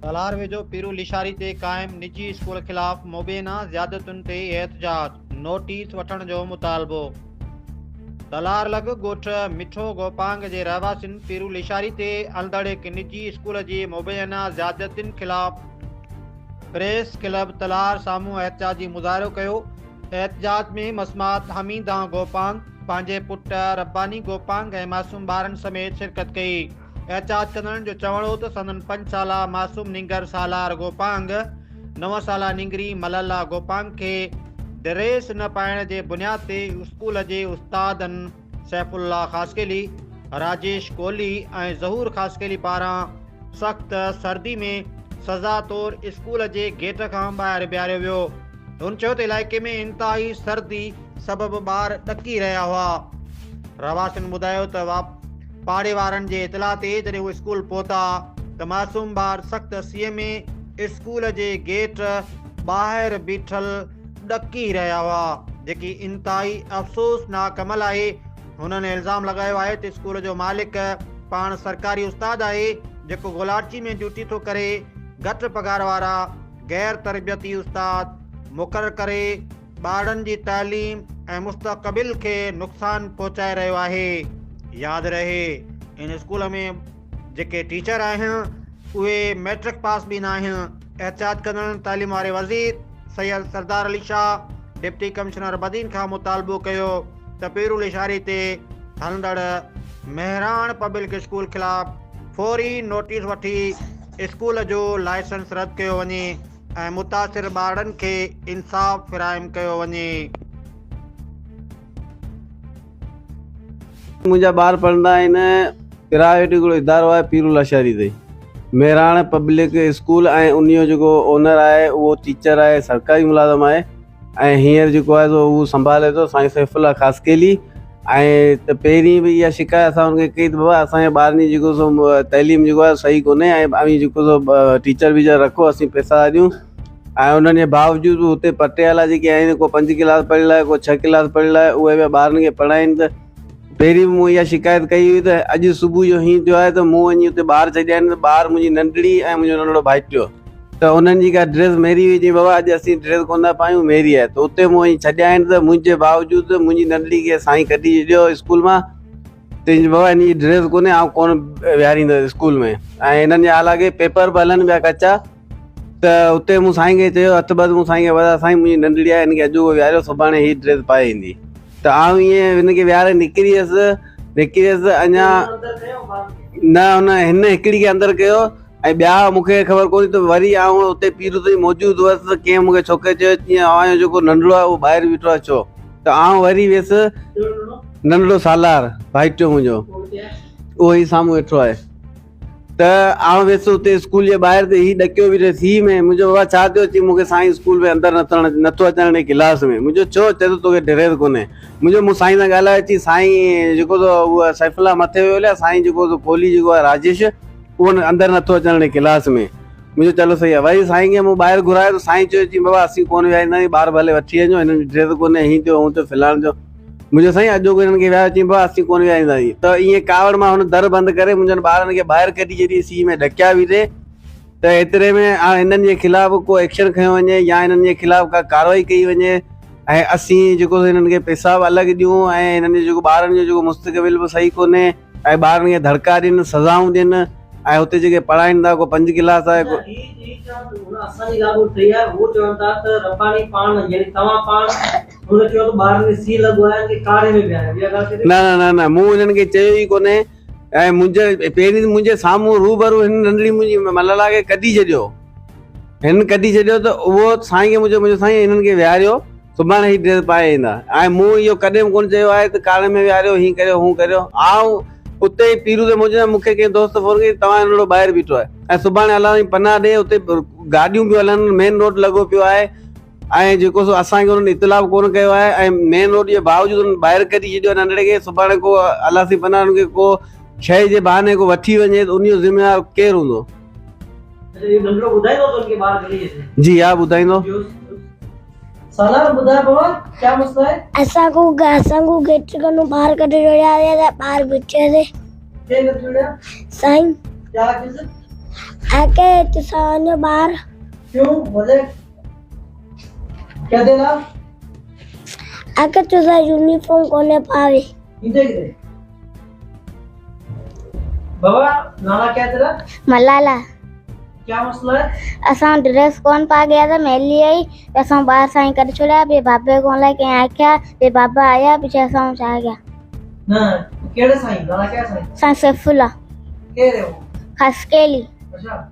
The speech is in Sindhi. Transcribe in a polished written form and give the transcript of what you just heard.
تلهار ويجهو پيرو لشاري تي قائم نجي اسڪول خلاف مبينا زيادتين تي احتجاج، نوٽيس وٺڻ جو مطالبو. تلهار لڳ ڳوٺ مٺو گوپانگ جي رهواسين پيرو لشاري تي هلندڙ هڪ نجي اسڪول جي مبينا زيادتين خلاف پريس ڪلب تلهار سامهون احتجاجي مظاهرو ڪيو. احتجاج ۾ مسمات حميدان گوپانگ پنهنجي پٽ رباني گوپانگ ۽ معصوم ٻارن سميت شرڪت ڪئي. احتجاج ڪندڙن جو چوڻ هو ته سندن پنج سالا معصوم نينگر سالار گوپانگ، نو سالا نينگري مللا گوپانگ کي ڊريس نه پائڻ جي بنياد تي اسڪول جي استادن سيف الله خاصخيلي، راجيش ڪولهي ۽ ظهور خاصخيلي پاران سخت سردي ۾ سزا طور اسڪول جي گيٽ کان ٻاهر بيهاريو ويو. هن چيو ته علائقي ۾ انتهائي سردي سبب ٻار ڏڪي رهيا هئا. رهواسين ٻڌايو ته پاڙي وارن جي اطلاع تي جڏهن هو اسڪول پهتا ته معصوم ٻار سخت سيء ۾ اسڪول جي گيٽ ٻاهر بيٺل ڏڪي رهيا هئا، جيڪي انتهائي افسوسناڪ عمل آهي. هنن الزام لڳايو آهي ته اسڪول جو مالڪ پاڻ سرڪاري استاد آهي، جيڪو گولاڙچي ۾ ڊيوٽي ٿو ڪري، گهٽ پگهار وارا غير تربيتي استاد مقرر ڪري ٻارڙن جي تعليم ۽ مستقبل کي نقصان پهچائي رهيو آهي. ياد رهي ان اسڪول ۾ جيڪي ٽيچر آهن اهي ميٽرڪ پاس به ناهن. احتجاج ڪندڙن تعليم واري وزير سيد سردار علي شاهه، ڊپٽي ڪمشنر بدين کان مطالبو ڪيو ته پيرول اشاري تي هلندڙ مهراڻ پبلڪ اسڪول خلاف فوري نوٽيس وٺي اسڪول جو لائسنس رد ڪيو وڃي ۽ متاثر ٻارڙن کي انصاف فراهم ڪيو وڃي. منهنجا ٻار پڙهندا آهن پرائيويٽ هڪڙو ادارو آهي پيرو لاشاري تي مهراڻ پبلڪ اسڪول ۽ ان جو جيڪو اونر آهي اهو ٽيچر آهي سرڪاري ملازم آهي ۽ هينئر جيڪو آهي سو اهو سنڀالي ٿو سائين سيف الله خاصخيلي ۽ ته پهرين به اها شڪايت اسان ان کي ڪئي ته بابا اسان جي ٻارن جي جيڪو سو تعليم جيڪو آهي صحيح ڪونهي ۽ اوهين جيڪو سو ٽيچر ويچر رکو اسين پئسا ٿا ڏيون ۽ انهن جي باوجود به هتي پٽيالا جيڪي آهن ڪو پنج ڪلاس پڙهيل آهي ڪو ڇهه ڪلاس پڙهيل آهي اهي پيا ٻارن کي پڙهائين ته پهرين به مون اها شڪايت ڪئي هئي ته اڄ صبح جو هيئن ٿيو آهي ته مون وڃي اتي ٻار ڇڏيا آهن ته ٻار منهنجي ننڍڙي ۽ منهنجو ننڍڙو ڀائٽيو ته انهن جي ڪا ڊريس ميري هئي چيائين بابا اڄ اسين ڊريس ڪونه ٿا پايون ميري آهي ته اتي مون وڃي ڇڏيا آهن ته منهنجي باوجود منهنجي ننڍڙي کي سائين ڪڍي ڇڏيو اسڪول مان چيائين بابا هن جي ڊريس ڪونهي آئون ڪونه ويهاريندس اسڪول ۾ ۽ هنن جا حالانڪه پيپر به هلن پيا ڪچا ته اتي مون سائين کي چيو هٿ ٻڌ مون سائين کي ٻڌا سائين منهنجي ننڍڙي آهي هن کي اڄوڪو ويهاريو سڀاڻي هي ڊريس پائي ايندي ته آئون ائين هن کي ويهاري نڪري ويس نڪري ويس اڃا نه هن هن هڪڙي کي اندر ڪيو ۽ ٻيا مون کي خبر ڪونهي ته وري آئون اتي پير تائين موجود هئس ته ڪنهن مون کي ڇوڪري چيو جيئن اوهان جو جيڪو ننڍڙو آهي اهو ٻاهر بيٺو آهي ڇو ته آئون وري ويس ننڍڙو سالار ڀائٽيو منهنجو اهو ئي سامهون ويٺو آهي ته آئون ويس اتي اسڪول جي ٻاهر ته هي ڏڪيو بيٺو سي ۾ منهنجو بابا ڇا ٿيو چي مون کي سائين اسڪول ۾ اندر نٿو نٿو اچڻ ڏي ڪلاس ۾ منهنجو ڇو چي ٿو توکي ڊريس ڪونهي منهنجو مون سائين سان ڳالهايو چي سائين جيڪو تو اهو سيف الله مٿي ويو هليا سائين جيڪو تو ڪولهي جيڪو آهي راجيش اهو اندر نٿو اچڻ ڏي ڪلاس ۾. مون چيو چلو صحيح آهي. وري سائين کي مون ٻاهر گهرايو ته سائين چيو چي بابا اسين ڪونه ويهارينداسين ٻار ڀلي وٺي وڃو هنن جي ڊريس ڪونهي هين ٿيو هون ٿيو فلاڻو ٿيو. مون چيو سائين اڄوڪو هنن کي ويهاريو چي بابا اسين ڪونه ويهارينداسين ته ائين ڪاوڙ مان هن در بند ڪري منهنجن ٻارن کي ٻاهر ڪڍي ڇڏي سيء ۾ ڍڪيا ويٺي ته ايتري ۾ هنن جي خلاف ڪو ايڪشن کنيو وڃي يا هنن جي خلاف ڪا ڪارروائي ڪئي وڃي ۽ اسين جيڪو هنن کي پئسا به الڳ ڏيون ۽ هنن جو جيڪو ٻارن جو جيڪو مستقبل به صحيح ڪونهي ۽ ٻارن کي ڌڙڪا ڏين سزائون ڏين ۽ اتي جيڪي پڙهائين ٿا ڪو پنج ڪلاس آهي ڪو نه نه نه نه مون انهن کي چيو ئي ڪونهي ۽ منهنجي پهرين منهنجي سامهون روبرو هن ننڍڙي منهنجي مللا کي ڪڍي ڇڏيو هن ڪڍي ڇڏيو ته اهو سائين کي منهنجو منهنجو سائين هنن کي ويهاريو سڀاڻي هي ڊريس پائي ايندا ۽ مون اهو ڪڏهن به ڪونه چيو آهي ته ڪاڙهي ۾ ويهاريو هين ڪريو هون ڪريو آئون اتي ئي پيرو تي موجود آهيان مون کي ڪنهن دوست فون ڪئي توهان جو ننڍڙو ٻاهر بيٺو آهي ۽ سڀاڻي الله سائين پناهه ڏي اتي گاڏيون پيون هلن مين روڊ لڳو پيو آهي ۽ جيڪو سو اسان کي انهن اطلاع به ڪونه ڪيو آهي ۽ مين روڊ جي باوجود انهن ٻاهر ڪڍي ڇڏيو آهي ننڍڙي کي سڀاڻي ڪو الله سائين پناهه ان کي ڪو شيء جي بهاني ڪو وٺي وڃي ته ان جو ذميوار ڪير هوندو جي ها ٻڌائيندو سالار ٻڌاء بابا ڪيا مسئلا هي؟ اسان کو اسان کو گيٽ ڪنو ٻاهر ڪڍي ڇڏيا ته ٻاهر بيٺي سي ڪنهن ڪڍي ڇڏيا؟ سائين ڪيا ڪيس؟ आके तुसां वञो ॿाहिरि। क्यों वजह क्या देना? आके तुसां यूनिफॉर्म कोने पावे। नीचे किधर बाबा, नाला क्या तेरा? मलाला। क्या मसला है? असां ड्रेस कोन पा गया था, मेली आई असां ॿार साईं कढी छोड़िया, बे बाबे को लाइ कंहिं आख्या, बे बाबा आया पिछे असां छा गया। ना केड़े साईं? नाला क्या साईं? साईं सैफुल्ला। के रे वो? खसकेली। अच्छा।